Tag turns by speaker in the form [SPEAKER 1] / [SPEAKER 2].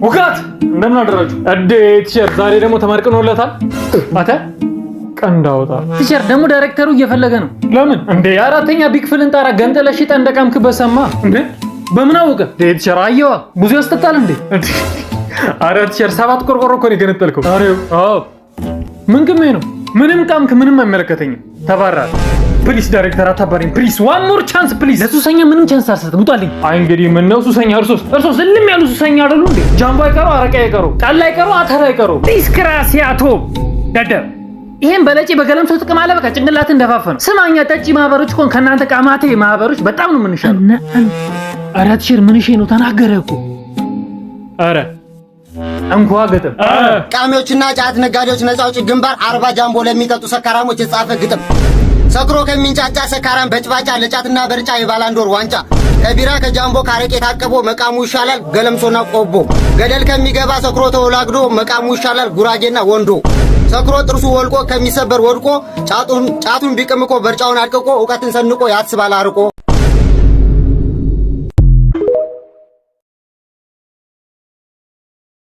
[SPEAKER 1] ውጋት እንደምን አደራችሁ? እንዴ teacher፣ ዛሬ ደግሞ ተመርቅኖለታል። አተ ቀንድ አውጣ።
[SPEAKER 2] Teacher፣ ደግሞ ዳይሬክተሩ እየፈለገ ነው።
[SPEAKER 1] ለምን እንዴ? የአራተኛ B ክፍልን ጣራ ገንጥለሽ ሽጠህ እንደቃምክበት ሰማ። እንዴ በምን አወቀ? እንዴ teacher፣ አየዋ፣ ብዙ ያስጠጣል እንዴ? አረ teacher፣ 7 ቆርቆሮ እኮ ነው የገነጠልከው። አረ አዎ፣ ምን ቅሜ ነው? ምንም ቃምክ፣ ምንም አይመለከተኝም። ተባራል። Please ዳይሬክተር፣ አታባሪኝ። Please, one more chance, please።
[SPEAKER 2] ለሱሰኛ ምንም chance አልሰጥም። ውጣልኝ።
[SPEAKER 1] አይ እንግዲህ ምን ነው ሱሰኛ? እርሶስ እርሶስ እልም ያሉ ሱሰኛ አይደሉ እንዴ? ጃምቦ አይቀሩ፣ አረቄ አይቀሩ፣ ጠላ አይቀሩ፣ አተር አይቀሩ።
[SPEAKER 2] ዲስክራሲያቶ ደደብ፣ ይሄን በለጪ በገለምሶ ጥቅም አለ። በቃ ጭንቅላትን እንደፋፈ ነው። ስማኛ፣ ጠጪ ማህበሮች እኮ ከእናንተ ቃማቴ ማህበሮች በጣም ነው የምንሻለው። ኧረ teacher፣ ምን ነው ተናገረ እኮ።
[SPEAKER 1] ኧረ እንኳ ግጥም።
[SPEAKER 3] ቃሚዎችና ጫት ነጋዴዎች ነፃ አውጪ ግንባር 40 ጃምቦ ለሚጠጡ ሰካራሞች የተጻፈ ግጥም። ሰክሮ ከሚንጫጫ ሰካራም በጭባጫ፣ ለጫትና በርጫ የባላንዶር ዋንጫ፣ ከቢራ ከጃምቦ ካረቄ ታቅቦ መቃሙ ይሻላል ገለምሶና ቆቦ። ገደል ከሚገባ ሰክሮ ተወላግዶ መቃሙ ይሻላል ጉራጌና ወንዶ። ሰክሮ ጥርሱ ወልቆ ከሚሰበር ወድቆ ጫቱን ቢቅም እኮ በርጫውን አድቅቆ እውቀትን ሰንቆ ያስባል አርቆ።